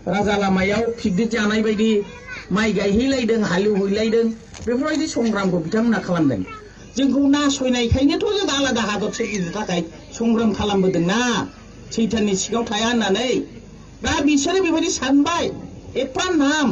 राजा लामायाव पिकनिक जानाय बायदि माइ गायहैलायदों हालेवहैलायदों बेफोरबायदि संग्रामखौ बिथांमोना खालामदों जोंखौ नासयनायखायनोथ' जों आलादा हादर सोरजिनो थाखाय संग्राम खालामबोदोंना सैथाननि सिगाङाव थाया होननानै दा बिसोरो बेबायदि सानबाय एफा नाम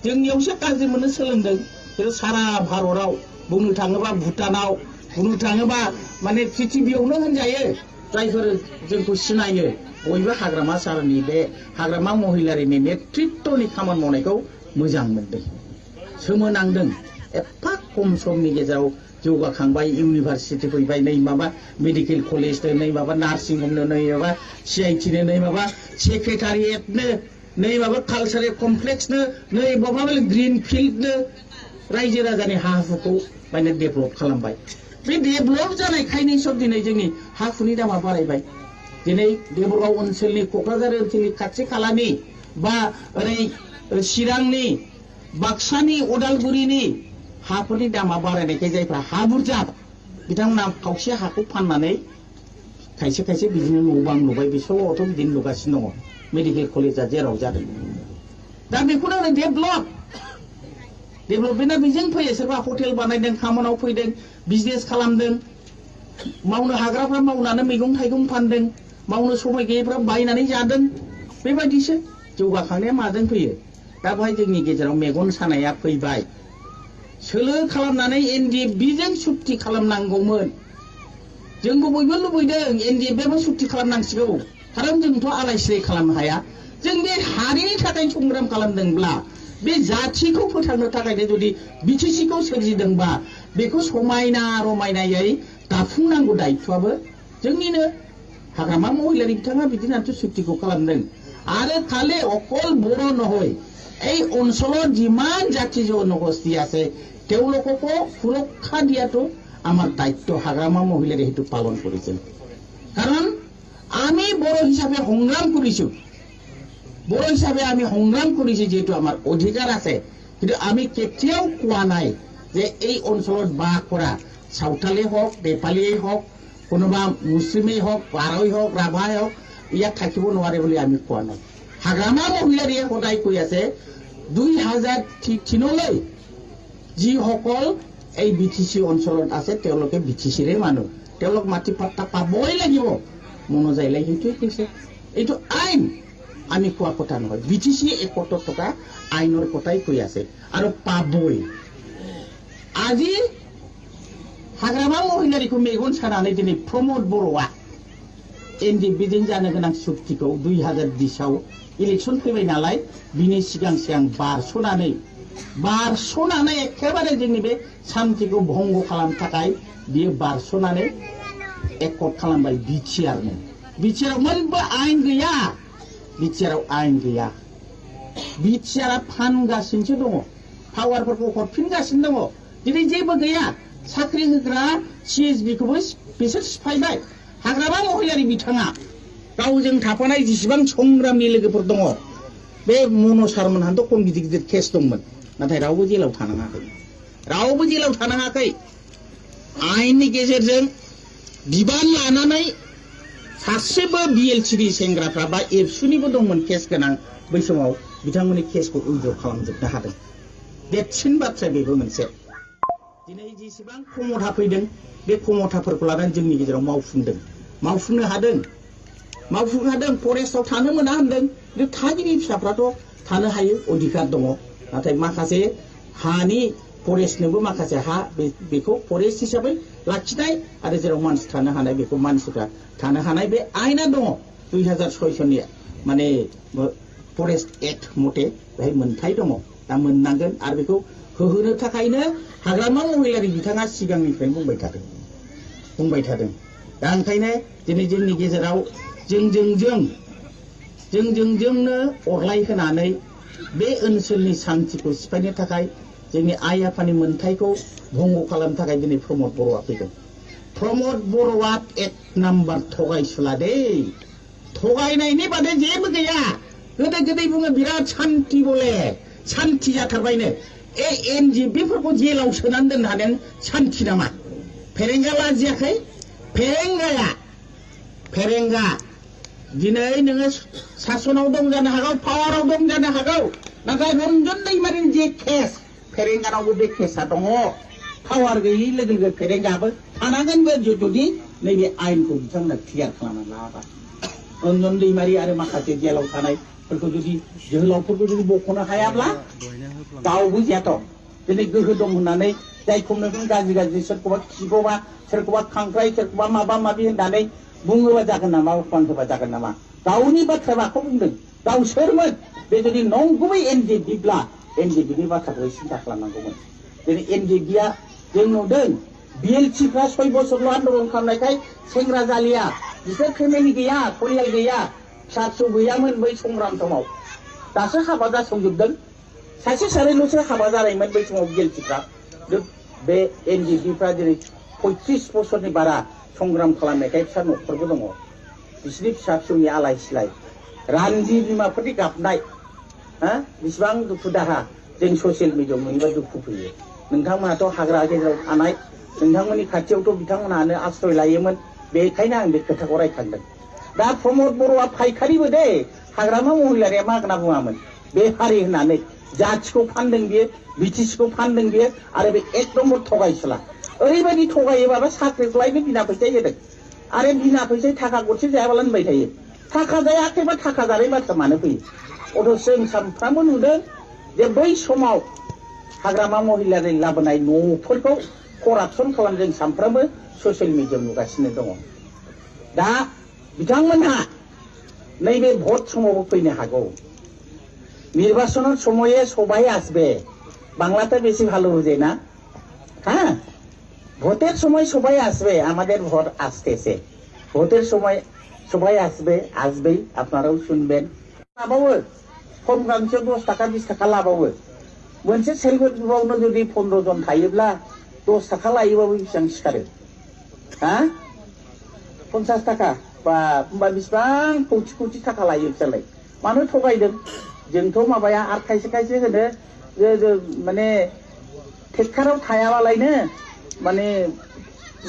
जोंनियावसो गाज्रि मोननो सोलोंदों सारा भारताव बुंनो थाङोबा भुटानाव बुंनो थाङोबा माने पृथिबियावनो होनजायो जायफोर जोंखौ सिनायो बयबो हाग्रामा सारनि बे हाग्रामा महिलारिनि नेतृत्वनि खामानि मावनायखौ मोजां मोनदों सोमोनांदों एफा खम समनि गेजेराव जौगाखांबाय इउनिभारसिटि फैबाय नै माबा मेडिकेल कलेजनो नै माबा नार्सिं हमनो नै माबा CITनो नै माबा सेक्रेटारियेटनो नै माबा कालचारेल कमप्लेक्सनो नै माबा ग्रिन फिल्डनो रायजो राजानि हा हुखौ माने डेभेलप खालामबाय बे डेभेलप जानायखायनो सब दिनै जोंनि हा हुनि दामा बारायबाय दिनै देबरगाव ओनसोलनि क'क्राझार ओनसोलनि खाथि खालानि बा ओरै चिरांनि बाक्सानि उदालगुरिनि हाफोरनि दामा बारायनायखाय जायफ्रा हा बुरजा बिथांमोना खावसे हाखौ फाननानै खायसे खायसे बिदिनो न' बां लुबाय बिसोरथ' बिदिनो लुगासिनो दङ मेडिकेल कलेजा जेराव जादों दा बेखौनो होनो डेभेलपमेन्टआ बेजों फैयो सोरबा हटेल बानायदों खामानियाव फैदों बिजनेस खालामदों मावनो हाग्राफ्रा मावनानै मैगं थाइगं फानदों मावनो समाय गैयैफ्रा बायनानै जादों बेबायदिसो जौगाखांनाया माजों फैयो दा बेवहाय जोंनि गेजेराव मेगन सानाया फैबाय सोलो खालामनानै NDFBजों सुक्ति खालामनांगौमोन जोंबो बयबो लुबैदों NDFBआबो सुक्ति खालामनांसिगौ खारन जोंथ' आलाय सिलाय खालामनो हाया जों बे हारिनि थाखाय संग्राम खालामदोंब्ला बे जाथिखौ फोथांनो थाखायनो जुदि BTCखौ सोरजिदोंबा बेखौ समायना रमायनायै दाफुंनांगौ दायित्वआबो जोंनिनो हाग्रामा महिलारि बिथाङा बिदिनो सुक्तिखौ खालामदों आरो खालि अकल बर' নহয় এই অঞ্চলত যিমান জাতি জনগোষ্ঠী আছে তেওঁলোককো সুৰক্ষা দিয়াটো আমাৰ দায়িত্ব হাগ্ৰামা মহিলাৰে হেতু পালন কৰিছিল কাৰণ আমি বড় হিচাপে সংগ্ৰাম কৰিছো বড় হিচাপে আমি সংগ্ৰাম কৰিছো যেটো আমাৰ অধিকাৰ আছে কিন্তু আমি কেতিয়াও কোৱা নাই যে এই অঞ্চলত বাস কৰা সাঁওতালী হওক নেপালীয়ে হওক কোনোবা মুছলিমেই হওক বাৰই হওক ৰাভাই হওক ইয়াত থাকিব নোৱাৰে বুলি আমি কোৱা নাই হাগ্ৰামা মহিলাৰিয়ে সদায় কৈ আছে 2003লৈ যিসকল এই BTC অঞ্চলত আছে তেওঁলোকে BTCৰে মানুহ তেওঁলোক মাটি পট্টা পাবই লাগিব মনোজাইলাই সেইটোৱে কৈছে এইটো আইন আমি কোৱা কথা নহয় BTC 71 টকা আইনৰ কথাই কৈ আছে আৰু পাবই আজি हाग्रामा महिलारिखौ मेगन सानानै दिनै प्रमद बर'आ NDFBजों जानो गोनां सुक्तिखौ 2020आव इलेक्सन फैबाय नालाय बिनि सिगां बारस'नानै एखेबारे जोंनि बे सान्थिखौ भंग खालामनो थाखाय बियो बारस'नानै एकर्ड खालामबाय बिटिआरआव मोनबो आयेन गैया बिटिआरआव आयेन गैया बिटिआरआ फानगासिनोसो दङ पावारफोरखौ हरफिनगासिनो दङ दिनै जेबो गैया साख्रि होग्रा CSBखौबो बिसोर सिफायबाय हाग्रामा महिलारि बिथाङा गावजों थाफानाय जेसेबां संग्रामनि लोगोफोर दङ बे मनसारमोनहाथ' खम गिदिर गिदिर केस दंमोन नाथाय रावबो जेलाव थानाङाखै आयेननि गेजेरजों बिबान लानानै सासेबो BLCD सेंग्राफ्रा बा एबसुनिबो दंमोन केस गोनां बै समाव बिथांमोननि केसखौ उइद्र' खालामजोबनो हादों देरसिन बाथ्रा बेबो मोनसे दिनै जेसेबां खमथा फैदों बे खमथाफोरखौ लानानै जोंनि गेजेराव मावफुंनो हादों फरेस्टआव थानो मोना होनदों बे थागिबि फिसाफ्राथ' थानो हायो अधिकार दङ नाथाय माखासे हानि फरेस्टनोबो माखासे हा बेखौ फरेस्ट हिसाबै लाखिनाय आरो जेराव मानसि थानो हानाय बेखौ मानसिफ्रा थानो हानाय बे आयेना दङ 2006 सननि माने फरेस्ट एक्ट मथे बेहाय मोनथाय दङ दा मोननांगोन आरो बेखौ होहोनो थाखायनो हाग्रामा महिलारि बिथाङा सिगांनिफ्रायनो बुंबाय थादों दा ओंखायनो दिनै जोंनि गेजेराव जोंजोंनो अरलाय होनानै बे ओनसोलनि सान्थिखौ सिफायनो थाखाय जोंनि आइ आफानि मोन्थायखौ भंग खालामनो थाखाय दिनै प्रमद बर'आ फैदों प्रमद बर'आ एक नाम्बार थगायसुला दे थगायनायनि बादै जेबो गैया गोदै बुङो बिराद सान्थि बले सान्थि जाथारबायनो NDFBफोरखौ जेलाव सोनानै दोननो हादों सान्थि नामा फेरेंगा लाजियाखै फेरेंगा दिनै नोङो सासनाव दं जानो हागौ पावाराव दं जानो हागौ नाथाय रन्जन दैमारिनि जे केस फेरेंगानावबो बे केसा दङ पावार गैयै लोगो लोगो फेरेंगाबो थानांगोनबो जुदि नैबे आयेनखौ बिथांमोना क्लियार खालामना लायाबा रन्जन दैमारि आरो माखासे जेलाव थानायफोरखौ जुदि जोहोलावफोरखौ जुदि बख'नो हायाब्ला गावबो जेथ' दिनै गोहो दं होननानै जायखौ नों गाज्रि सोरखौबा खिगौबा सोरखौबा खांख्राइ सोरखौबा माबा माबि होननानै बुङोबा जागोन नामा अफमान होबा जागोन नामा गावनि बाथ्रा माखौ बुंदों गाव सोरमोन बे जुदि नंगुबै एनजिपिब्ला एनजिपिनि बाथ्राखौ सिन्था खालामनांगौमोन दिनै एनजिपिया जों नुदों बिएलसिफ्रा 6 बोसोरल' आन्दलन खालामनायखाय सेंग्रा जालिया बिसोर फेमिलि गैया परियाल गैया फिसा फिसौ गैयामोन बै संग्राम समाव दासो हाबा जासंजोबदों सासे सानैल'सो हाबा जानायमोन बै समाव बिएलसिफ्रा बे एनजिपिफ्रा दिनै 35 बोसोरनि बारा संग्राम खालामनायखाय फिसा न'खरबो दङ बिसोरनि फिसा फिसौनि आलाय सिलाय रान्दि बिमाफोरनि गाबनाय बेसेबां दुखु दाहा जों ससियेल मिडियायाव नुयोबा दुखु फैयो नोंथांमोनाथ' हाग्रा गेजेराव थानाय नोंथांमोननि खाथियावथ' बिथांमोनानो आश्रय लायोमोन बेखायनो आं बे खोथाखौ रायखांदों दा प्रमद बर'आ फायखारिबो दे हाग्रामा महिलारिया मा होनना बुङामोन बेफारि होननानै जाथिखौ फानदों बियो बिटिसिखौ फानदों बियो आरो बे एक नम्बर थगायसुला ओरैबायदि थगायोबाबा साख्रिखौ लायनो बिना फैसाय होदों आरो बिना फैसाय थाखा गरसे जायाबाला होनबाय थायो थाखा जायाखैबा थाखा जानाय बाथ्रा मानो फैयो अथच जों सानफ्रामबो नुदों जे बै समाव हाग्रामा महिलारि लाबोनाय न'फोरखौ करापसन खालाम जों सानफ्रामबो ससियेल मिडियायाव नुगासिनो दङ दा बिथांमोनहा नैबे भट समावबो फैनो हागौ निर्বাচনের সময়ে সবাই আসবে বাংলাতে বেশি ভালো বুঝে না হ্যাঁ ভোটের সময় সবাই আসবে আমাদের ভোট আসতেছে ভোটের সময় সবাই আসবেই আপনারাও শুনবেন লাভাবো কম गांसेयाव 10 টাকা 20 টাকা लाबावो मोनसे सेल्फ हेल्प ग्रुपआवनो जुदि 15 जन थायोब्ला 10 टाका लायोबाबो बेसेबां सिखारो हा 50 टाका बा होमबा बेसेबां कौटि टाका लायो बिसोरलाय मानो थगायदों जोंथ' माबाया आरो खायसे होनो माने टेक्काराव थायाबालायनो माने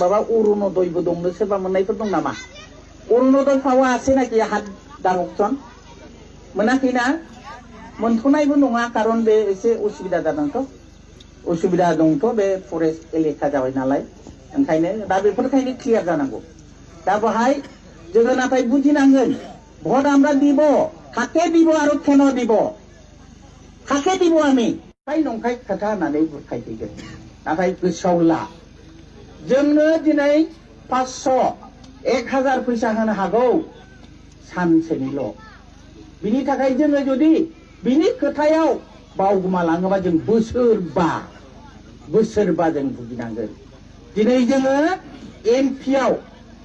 माबा अरुणोदयबो दंनो सोरबा मोननायफोर दं नामा अरुणोदय पावा আছে নাকি हात दागकसन मोनाखैना मोनथ'नायबो नङा खारन बे एसे उसुबिदा दंथ' बे फरेस्ट एलेखा जाबाय नालाय ओंखायनो दा बेफोरखायनो क्लियार जानांगौ दा बेहाय जोङो नाथाय बुजिनांगोन ভোট আমরা দিব কাকে দিব আর কেন দিব কাকে দিব আমি তাই নंखाय खोथा होननानै बुरखायफैगोन नाथाय गोसोआव ला जोंनो दिनै 500 1000 फैसा होनो हागौ सानसेनिल' बिनि थाखाय जोङो जुदि बिनि खोथायाव बावगोमालाङोबा जों बोसोरबा जों भुगिनांगोन दिनै जोङो एमपिआव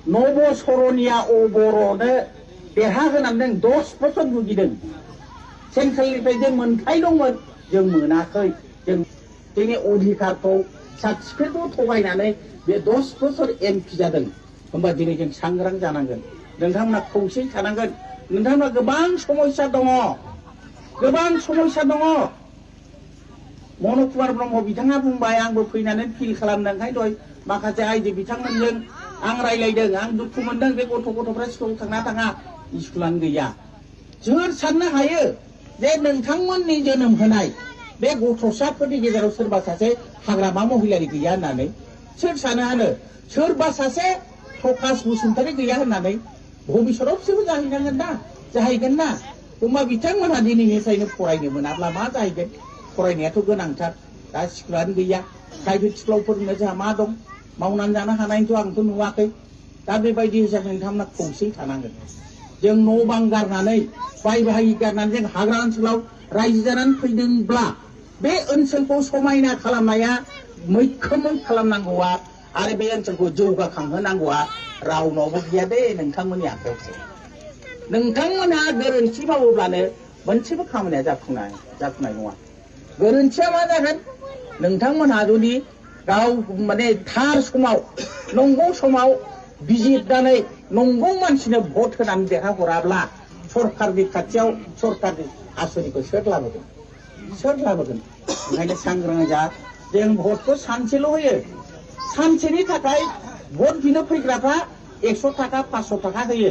नब सरनिया अबर'नो देहा होनानै 10 बोसोर भुगिदों सेन्ट्रेलनिफ्राय जों मोनथाय दंमोन जों मोनाखै जों जोंनि अधिकारखौ सार्टिफिकेटखौ थगायनानै बे 10 बोसोर एमपि जादों होमबा दिनै जों सांग्रां जानांगोन नोंथांमोना खौसे थानांगोन नोंथांमोना गोबां समस्या दङ मन कुमार ब्रह्म बिथाङा बुंबाय आंबो फैनानै फिल खालामदोंखाय दय माखासे आइजो बिथांमोनजों आं रायलायदों आं दुखु मोनदों बे गथ'फ्रा स्कुलाव थाङा स्कुलानो गैया सोर साननो हायो जे नोंथांमोननि जोनोम होनाय बे गथ'साफोरनि गेजेराव सोरबा सासे हाग्रामा महिलारि गैया होननानै सोर सानो हानो सोरबा सासे प्रकाश बसुमतारी गैया होननानै भबिष्यताव बिसोरबो जाहैगोन ना होमबा बिथांमोनहा दिनैनिफ्रायनो फरायनो मोनाब्ला मा जाहैगोन फरायनायाथ' गोनांथार दा स्कुलानो गैया प्राइभेट स्कुलाव फोरोंनो जोंहा मा दं मावनानै जानो हानायथ' आंथ' नुवाखै दा बेबायदि हिसाबै नोंथांमोना खौसे थानांगोन जों न' बां गारनानै बाय बाहागि गारनानै जों हाग्रा ओनसोलाव रायजो जानानै फैदोंब्ला बे ओनसोलखौ समायना खालामनाया मैखोमै खालामनांगौआ आरो बे ओनसोलखौ जौगाखांहोनांगौआ रावनावबो गैया दे नोंथांमोननि आखायावसो नोंथांमोना गोरोन्थि मावोब्लानो मोनसेबो खामानिया जाफुंनाय नङा गोरोन्थिया मा जागोन नोंथांमोनहा जुदि गाव माने थार समाव नंगौ समाव बिजिरनानै नंगौ मानसिनो भट होनानै देरहाहराब्ला सरकारनि खाथियाव सरकारनि आसनिखौ सोर लाबोगोन ओंखायनो सांग्रां जा जों भटखौ सानसेल' होयो सानसेनि थाखाय भट बिनो फैग्राफ्रा 100 टाका 500 टाका होयो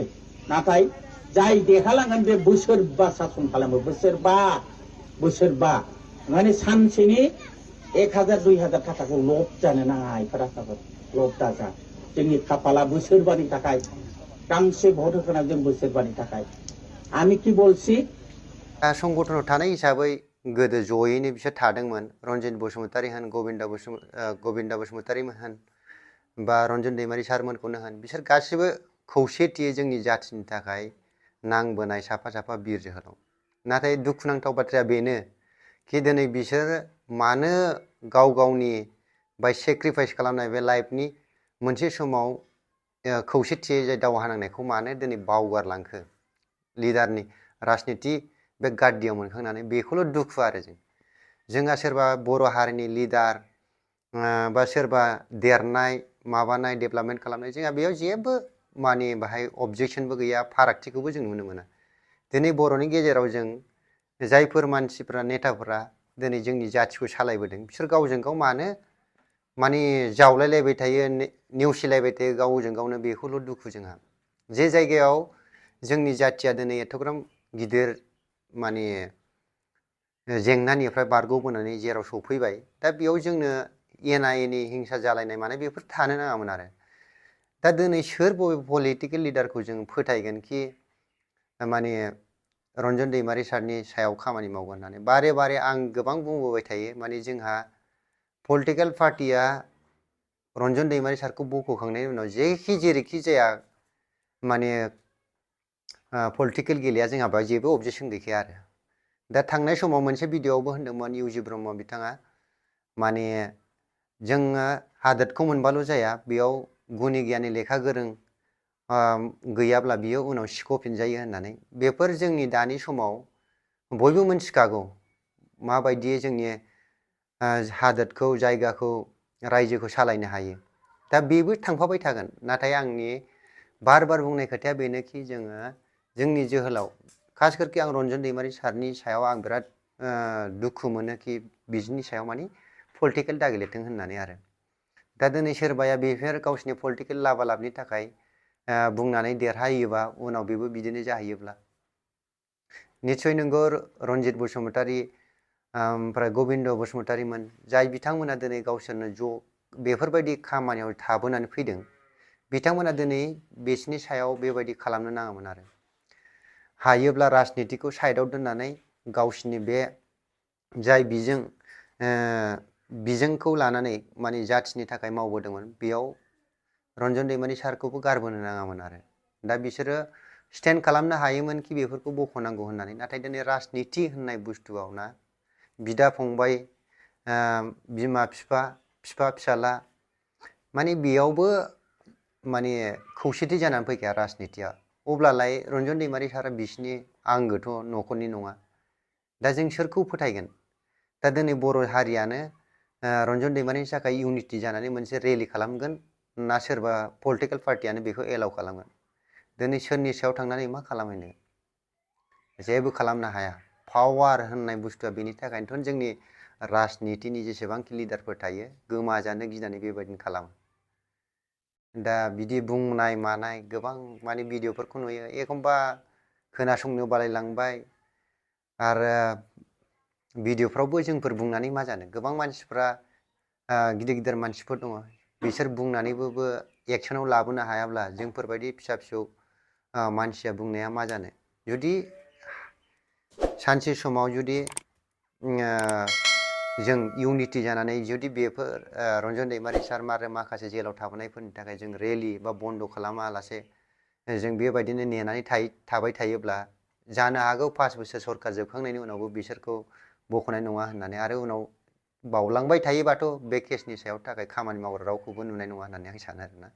नाथाय जाय देखालांगोन बे बोसोरबा सासन खालामो बोसोरबा माने सानसेनि 1000-2000 थाखाखौ लब जानो नाङा फरायसाफोर लब दाजा जोंनि खाफाला बोसोरबानि थाखाय गांसे भट होखाना जों बोसोरबानि थाखाय আমি কি বলছি संगठनाव थानाय हिसाबै गोदो जयैनो बिसोर थादोंमोन रन्जित बसुमतारी होन गोविन्दा बसुमतारी होन बा रन्जन दैमारी सारमोनखौनो होन बिसोर गासिबो खौसेथियै जोंनि जाथिनि थाखाय नांबोनाय साफा बिर जोहोलाव नाथाय दुखुनांथाव बाथ्राया बेनो कि दिनै बिसोर मानो गावनि बाय सेक्रिफाइस खालामनाय बे लाइफनि मोनसे समाव खौसेथियै जाय दावहा नांनायखौ मानो दिनै बावगारलांखो लिडारनि राजनिति बे गाद्दियाव मोनखांनानै बेखौल' दुखु आरो जोंहा सोरबा बर' हारिनि लिडार बा सोरबा देरनाय माबानाय डेभेलपमेन्ट खालामनाय जोंहा बेयाव जेबो माने बाहाय अबजेक्शनबो गैया फारागथिखौबो जों नुनो मोना दिनै बर'नि गेजेराव जों जायफोर मानसिफ्रा नेताफोरा दिनै जोंनि जाथिखौ सालायबोदों बिसोर गावजों गाव मानो माने जावलायलायबाय थायो नेवसिलायबाय थायो गावजों गावनो बेखौल' दुखु जोंहा जे जायगायाव जोंनि जाथिया दिनै एथ'ग्राम गिदिर माने जेंनानिफ्राय बारग'बोनानै जेराव सफैबाय दा बेयाव जोंनो एना एनि हिंसा जालायनाय माने बेफोर थानो नाङामोन आरो दा दिनै सोर बबे पलिटिकेल लिडारखौ जों फोथायगोन कि माने रन्जन दैमारी सारनि सायाव खामानि मावगोन होननानै बारे आं गोबां बुंबोबाय थायो माने जोंहा पलिटिकेल पार्टिया रन्जन दैमारी सारखौ बख'खांनायनि उनाव जेरैखि जाया माने पलिटिकेल गेलेया जोंहा बेयाव जेबो अबजेक्शन गैखाया आरो दा थांनाय समाव मोनसे भिडिअ'आवबो होनदोंमोन इउजि ब्रह्म बिथाङा माने जोङो हादोरखौ मोनबाल' जाया बेयाव गुनि गियानि लेखा गोरों गैयाब्ला बियो उनाव सिख'फिनजायो होननानै बेफोर जोंनि दानि समाव बयबो मिन्थिखागौ माबायदि जोंनि हादोरखौ जायगाखौ रायजोखौ सालायनो हायो दा बेबो थांफाबाय थागोन नाथाय आंनि बार बुंनाय खोथाया बेनोखि जोङो जोंनि जोहोलाव खास करके आं रन्जन दैमारी सारनि सायाव आं बिराद दुखु मोनो कि बिनि सायाव माने पलिटिकेल दागेलेथों होननानै आरो दा दिनै सोरबाया बेफोर गावसिनि पलिटिकेल लाबालाबनि थाखाय बुंनानै देरहायोबा उनाव बेबो बिदिनो जाहैयोब्ला निस्सय नंगौ रन्जित बसुमतारी ओमफ्राय गोविन्द बसुमतारीमोन जाय बिथांमोना दिनै गावसोरनो ज' बेफोरबायदि खामानियाव थाबोनानै फैदों बिथांमोना दिनै बिसिनि सायाव बेबायदि खालामनो नाङामोन आरो हायोब्ला राजनितिखौ साइडआव दोननानै गावसिनि बे जाय बिजोंखौ लानानै माने जाथिनि थाखाय मावबोदोंमोन बेयाव रन्जन दैमारी सारखौबो गारबोनो नाङामोन आरो दा बिसोरो स्टेन्ड खालामनो हायोमोन कि बेफोरखौ बख'नांगौ होननानै नाथाय दिनै राजनिति होननाय बुस्थुआव ना बिदा फंबाय बिमा बिफा फिसाला माने बेयावबो माने खौसेथि जानानै फैखाया राजनितिया अब्लालाय रन्जन दैमारी सारा बिसिनि आंगोथ' न'खरनि नङा दा जों सोरखौ फोथायगोन दा दिनै बर' हारियानो रन्जन दैमारीनि थाखाय इउनिटि जानानै मोनसे रेलि खालामगोन ना सोरबा पलिटिकेल पार्टियानो बेखौ एलाउ खालामगोन दिनै सोरनि सायाव थांनानै मा खालामहैनो जेबो खालामनो हाया पावार होननाय बुस्थुआ बेनि थाखायनोथ' जोंनि राजनितिनि जेसेबांखि लिडारफोर थायो गोमाजानो गिनानै बेबायदिनो खालामो दा बिदि बुंनाय मानाय गोबां माने भिडिअ'फोरखौ नुयो एखमबा खोनासंनो बालायलांबाय आरो भिडिअ'फ्रावबो जोंफोर बुंनानै मा जानो गोबां मानसिफ्रा गिदिर मानसिफोर दङ बिसोर बुंनानैबो एक्सनाव लाबोनो हायाब्ला जोंफोरबायदि फिसा मानसिया बुंनाया मा जानो जुदि सानसे समाव जुदि जों इउनिटि जानानै जुदि बेफोर रन्जन दैमारी सार आरो माखासे जेलाव थाबोनायफोरनि थाखाय जों रेलि बा बन्द' खालामालासे जों बेबायदिनो नेनानै थाबाय थायोब्ला जानो हागौ 5 बोसोर सरकार जोबखांनायनि उनावबो बिसोरखौ बख'नाय नङा होननानै आरो उनाव बावलांबाय थायोबाथ' बे केसनि सायाव थाखाय खामानि मावग्रा रावखौबो नुनाय नङा होननानै आं सानो आरोना